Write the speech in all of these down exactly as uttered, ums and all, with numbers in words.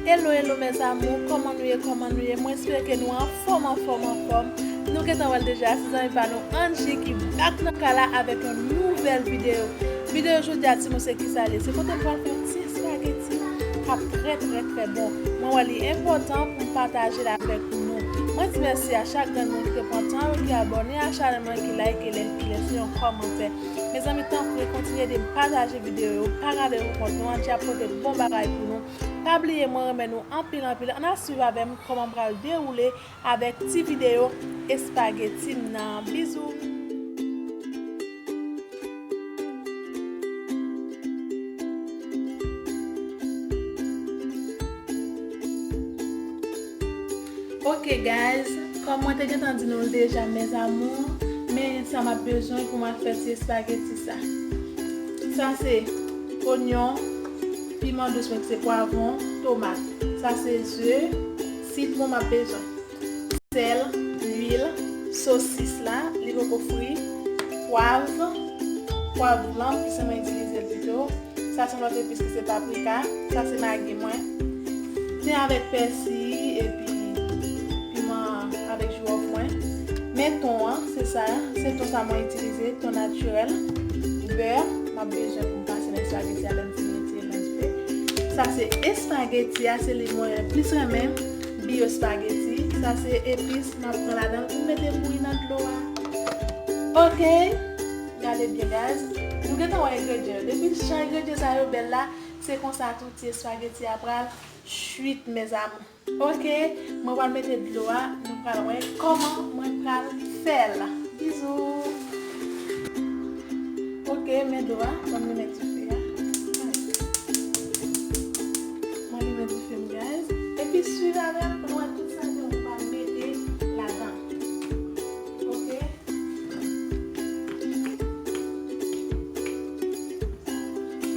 Hello, hello, mes amours, kòman nou ye, kòman nou ye? Mwen espere ke nou anfòm, anfòm, anfòm. Nou gentan wè l deja, se zanmi pa nou Angie ki back nan kay la avèk yon nouvèl videyo. Videyo jodi a, timoun, se kisa l ye? Se kote m pral fè yon ti espageti k ap trè, trè, trè bon. Mwen wè li enpòtan pou m pataje l avèk nou. Mwen di mèsi a chak grenn moun ki te pran tan yo, ki abòne a chanèl mwen, ki like, ki lè, ki lèse yon kòmantè. Mezanmi, tanpri, kontinye de pataje videyo yo, pa gade pou kont nou, Angie ap pote bon bagay pou nou. Pa bliye, mwen renmen nou anpil, anpil. Ann al swiv avè m kòman m pral dewoule avèk ti videyo espageti m nan. Bizou! Ok, guys, kòm mwen te gentan di nou l deja, mes amours, men sa m ap bezwen pou m al fè ti espageti sa. Sa se onyon, piman dous, mwen ki se pwavwon, tomat. Sa se ze, sitwon m ap bezwen. Sèl, lwil, sosis la, li poko fri, pwav, pwav blan, ki se mwen itilize l pito. Sa se yon lòt epis ki se paprika. Sa se magi mwen. Ten avèk pèsi, epi piman avèk jiwòf mwen. Men ton an, se sa, se ton sa mwen itilize, ton natirèl. Bè, m ap bezwen pou m pase nan espageti a, lè m fin retire l nan dife. Sa se espageti a, se li mwen plis renmen, biyo espageti. Sa se epis m ap pran ladan l pou m mete bouyi nan dlo a. Ok, gade byen, guys. Nou gentan wè engredyan yo. Depi jan engredyan sa yo bèl la, se konsa tou ti espageti a pral kwit, mes amours. Ok, mwen pral mete dlo a, nou pral wè kòman mwen pral fè l. Bizou! Ok, men dlo a, ban m limen dife a. Mwen limen dife m, guys. Epi swiv avè m pou nou wè tout sa ke mwen pral mete ladan. Ok?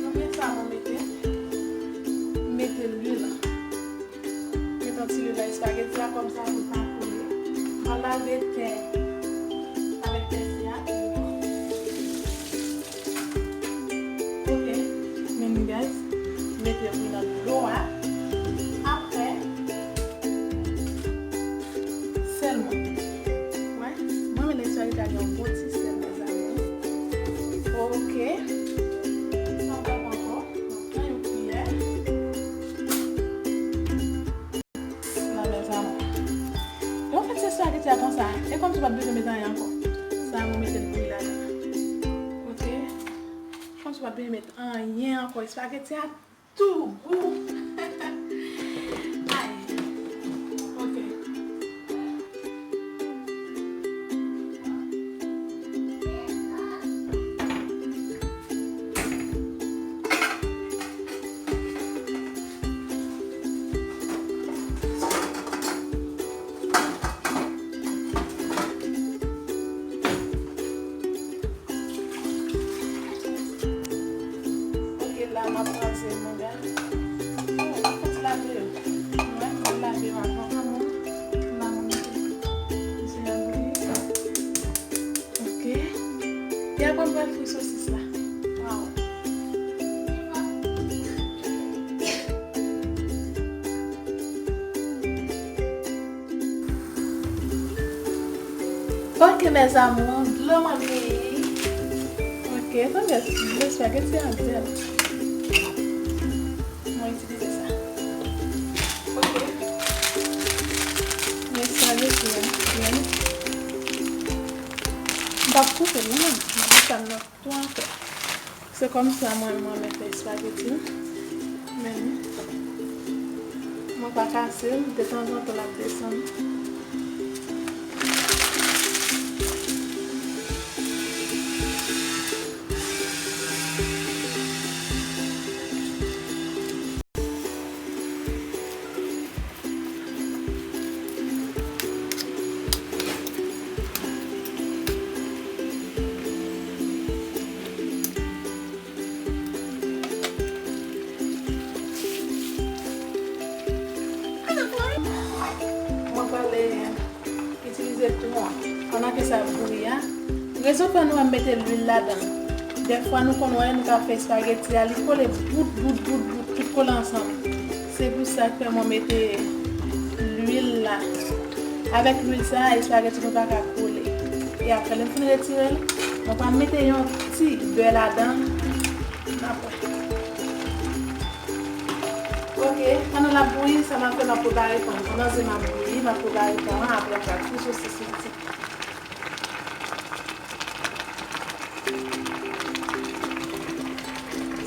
Konbyen sa mwen mete? M mete lwil. Mete yon ti lwil nan espageti a, kòm sa pou l pa koule. Mwen lave ten avèk pèsi a. Ok, men guys, mete bouyi nan dlo a. Apre, sèl mwen. Wè, mwen menm espageti a gen yon bon ti sèl, mes amours. Ok. San pèp ankò, mwen pran yon kiyè. La, mes amours. Lè w fè ti espageti a konsa, e kòmsi w pa t bezwen met anyen ankò. Sa a, mwen mete l bouyi ladan. Ok? Kòmsi w pa t bezwen met anyen ankò. Espageti a tou gou. Ay. Ok. Ok, la, m ap kraze manga. Oh, m ap fè ti lave yo. Mwen, m ap lave yo avan, avan. La, mwen mete. Mete la bouyi. Ok. E apre, m pral fri sosis la. Waw. Ok, mes amours, dlo mwen bouyi. Ok, tande, dlo espageti a bèl. Mwen itilize sa. Ok. Men espageti a, men. M p ap koupe l non, m ap kite l nan tou ankò. Se kòmsa mwen, mwen renmen fè espageti m. Men, mwen pa kase l, detanzantan l ap desann. Mwen pral itilize tou an. Pandan ke sa ap bouyi a, rezon fè nou wè m mete lwil ladan. Dèfwa nou konn wè nou ka fè espageti a, li kole bout, bout, bout, bout, tout kole ansanm. Se pou sa k fè mwen mete lwil la. Avèk lwil sa a, espageti nou pa ka kole. E apre, lè m fin retire l, mwen pral mete yon ti bè ladan l. N ap wè. Ok, pandan l ap bouyi, sa m ap fè, m ap prepare pan. Pandan ze m ap bouyi, m ap prepare pan an, apre m pral fri sosis sou ti.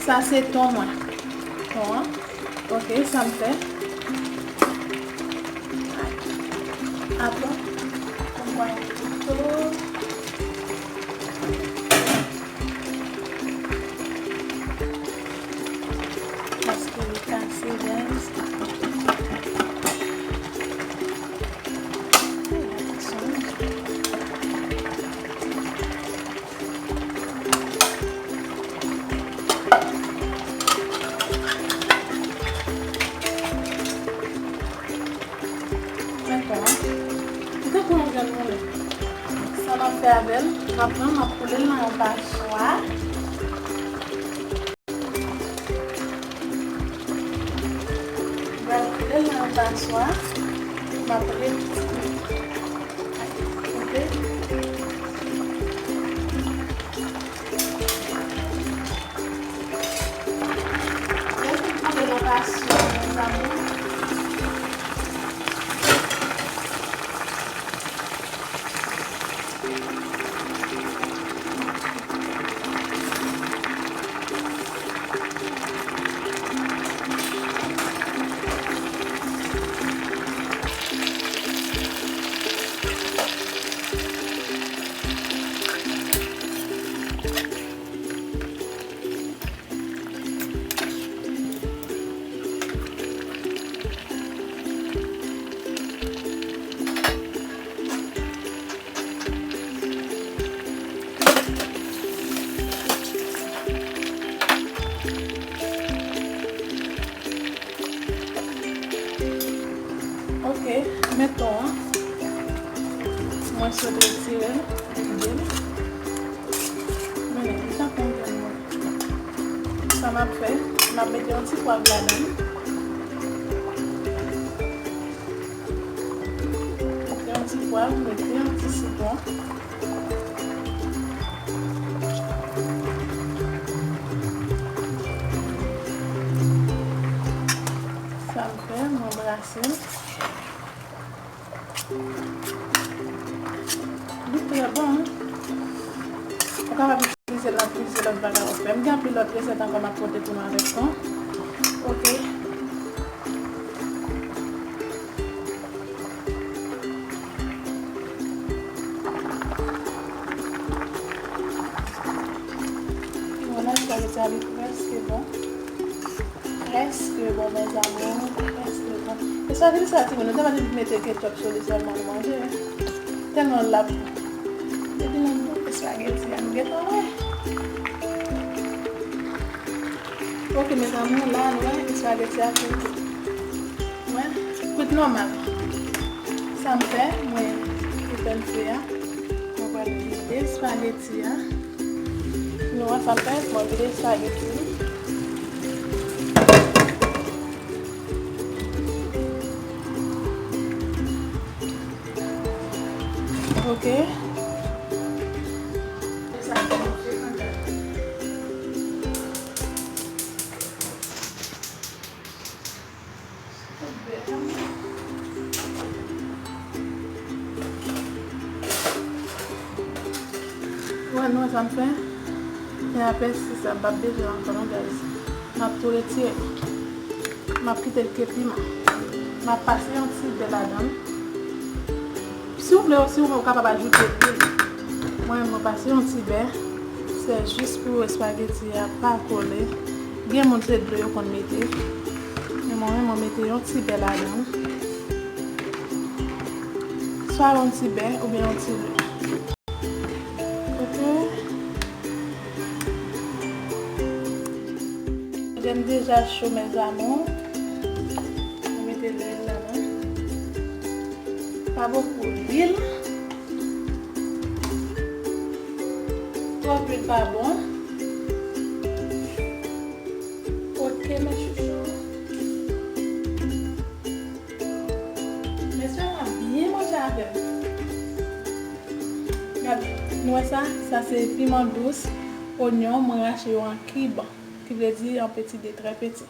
Sa se ton mwen. Ton an. Ok, sa m fè. Atann. Pou mwen tou. Paske li kase, guys. Mwen pran. Li tankou yon grenn moulen. Sa m ap fè avè l, m ap pran, m ap koule l nan yon paswa. M pral koule l nan yon paswa. M ap ret. Ok. Lè l fin koule nan paswa, mezanmi. Ok, men ton an. Mwen sot retire l, vide l. Men li tankou yon grenn moulen. Sa m ap fè, m ap mete yon ti pwav ladan l. Mete yon ti pwav, mete yon ti sitwon. Sa m fè, mwen brase l. Li trè bon, wi. Ou kapab itilize l nan plizyè lòt bagay ou fè. M gen anpil lòt resèt ankò m ap pote pou nou avèk ton. Ok. Bon, nan sa, sa li prèske bon. Prèske bon, mes amours, prèske bon. E sa vin sa, timoun, nou te mande pou mete ketchup sou li sèlman nou manje, wi. Tèlman l ap bon. Depi nou goute espageti a, nou gentan wè. Ok, mes amours, la, nou wè, espageti a kwit. Mwen, kwit nòmal. Sa m fè, mwen etenn fe a. Mwen pral vide espageti a. Nou wè sa m fè, mwen vide espageti. Ok. Wè, nou wè sa m fè? E apre si sa, m p ap bezwen ankò non, guys. M ap tou retire. M ap kite l ke piman. M ap pase yon ti bè ladan l. Si w vle, si w vle, ou kapab ajoute lwil. Mwen, mwen pase yon ti bè. Se jis pou espageti a pa kole. Gen moun se dlo yo konn mete. Men mwen menm, mwen mete yon ti bè ladan. Swa yon ti bè oubyen yon ti lwil. Ok. Lwil deja cho, mes amours. Mwen mete lwil ladan. Pa bokou lwil. Twòp lwil pa bon. Ok, mes chouchous. Nou wè sa? Sa se piman dous, onyon, mwen rache yo an kib, ki vle di an peti de trè peti.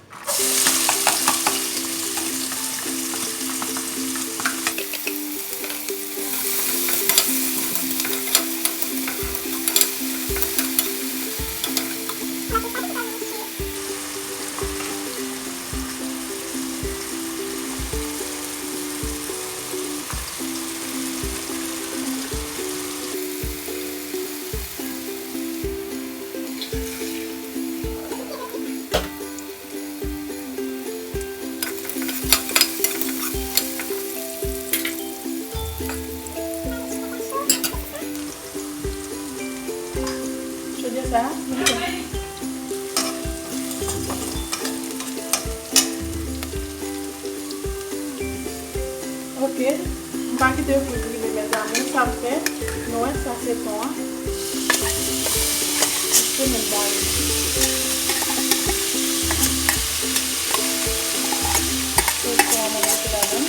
Chodyè sa a? Ok. M pa kite yo fri brile, mes amours. Sa m fè, nou wè, sa se ton an. Mete menm bari. Poson an mwen mete ladan.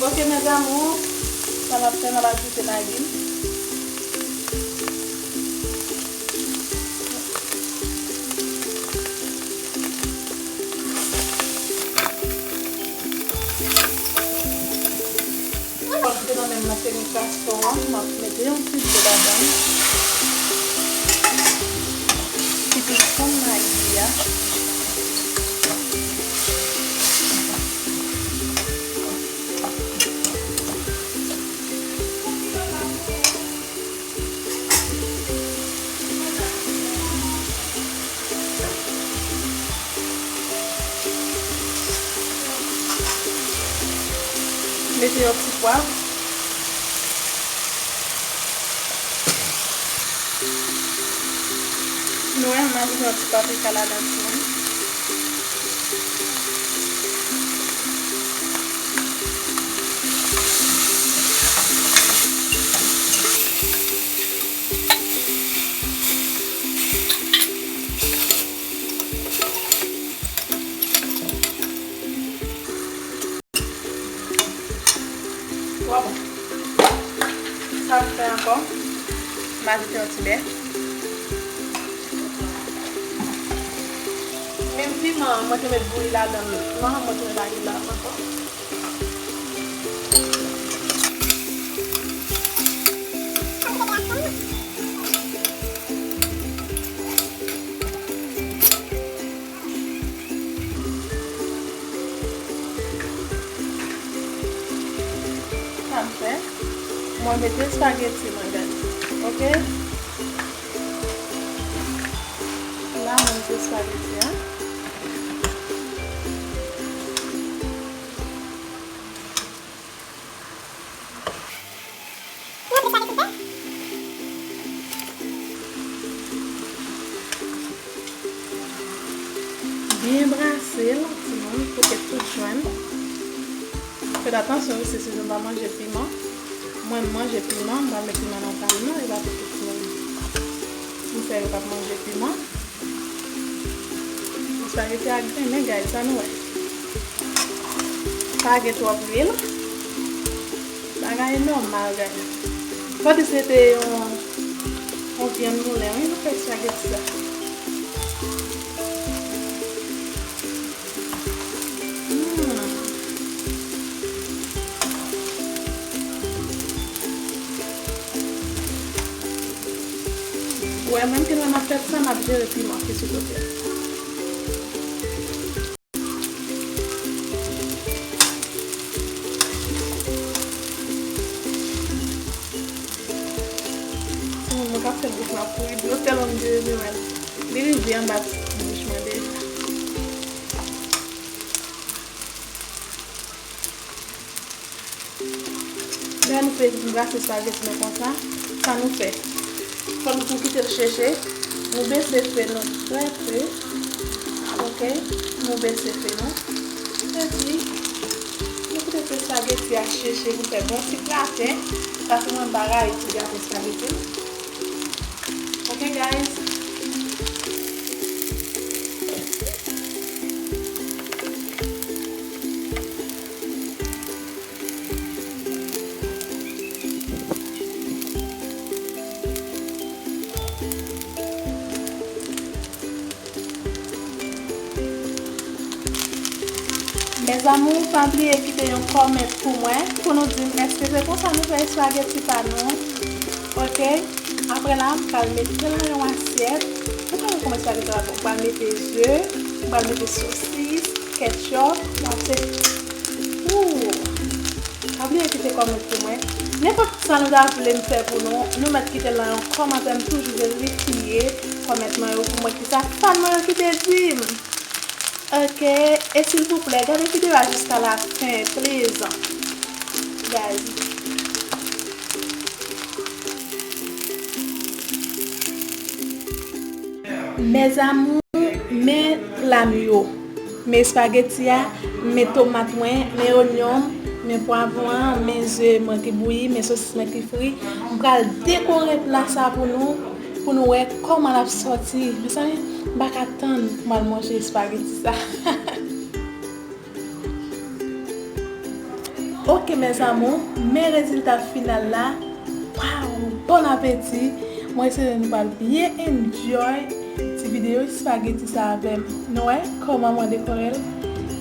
Ok, mes amours, sa n ap fè, n ap ajoute lagim. Bon, se nan menm nan se men kastò an, m ap mete yon ti dlo ladan l. Ki pou fonn magi a. Mete yon ti pwav. Nou wè, m ajoute yon ti paprika ladan tou. Twa bon. Sa m fè ankò, m ajoute yon ti bè. Menm piman an, mwen te met bouyi ladan l. Piman an, mwen te met lagim ladan l ankò. Sa m fè, mwen mete espageti mwen, guys. Ok? La, mwen mete espageti a. Byen brase l, timoun, pou ke tout jwenn. Fèt atansyon wi, si, si nou pa manje piman. Mwen, m manje piman, m pral met piman nan pa m nan, e pa pou tout moun. M fè yo p ap manje piman. Espageti a grenmen, guys, sa nou wè. Pa gen twòp lwil. Bagay nòmal, guys. Pandan se te yon, yon vyann moulen, wi, nou fè espageti sa. Hmm. Ou wè, menm ke lè m ap fè sa, m ap jere piman ki sou kote a. Timoun, mwen ka fè bouch mwen ap kouri dlo tèlman m jere piman. Li rive anba bouch mwen deja. Lè nou fin brase espageti nou konsa, Sa nou fè? Fò nou tou kite l cheche. Nou bese fe nou trè pe. Ok? Nou bese fe nou. Epi, nou kite ti espageti a cheche pou fè bon ti graten. Paske mwen pa rayi ti graten espageti. Ok, guys? Mes amours, pa bliye kite yon comment pou mwen, pou nou di m èske se konsa nou fè espageti pa nou. Ok? Apre la, m pral mete l nan yon asyèt. Ou konnen kòman espageti ap fèt. M pral mete ze, m pral mete sosis, ketchup, m ap fè. Ooh! Pa bliye kite comment pou mwen. Nenpòt sa nou ta vle m fè pou nou, nou mèt kite l nan yon kòmantè. M toujou verifye comment mwen yo pou m wè kisa fan mwen yo kite di m. Ok, e silvouplè, gade videyo a jiska la fen, please. Guys. Mes amours, men pla m yo. Men espageti a, men tomat mwen, men onyon, men pwavwon an, men ze mwen ki bouyi, men sosis mwen ki fri. M pral dekore pla sa pou nou, pou nou wè kòman l ap sòti. Mezanmi, m pa ka tann pou m al manje espageti sa. Ok, mes amours, men rezilta final la. Wow, bon apeti! Mwen espere nou pral byen enjoy ti videyo espageti sa avè m. Nou wè kòman mwen dekore l?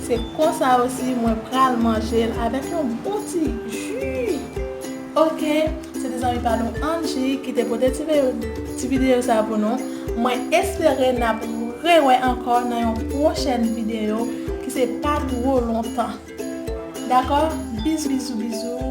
Se konsa osi mwen pral manje l avèk yon bon ti ji. Ok, se te zanmi pa nou Angie ki te pote ti ve-, ti videyo sa pou nou. Mwen espere n ap rewè ankò nan yon pwochèn videyo ki se pa two lontan. Dakò? Bizou, bizou, bizou.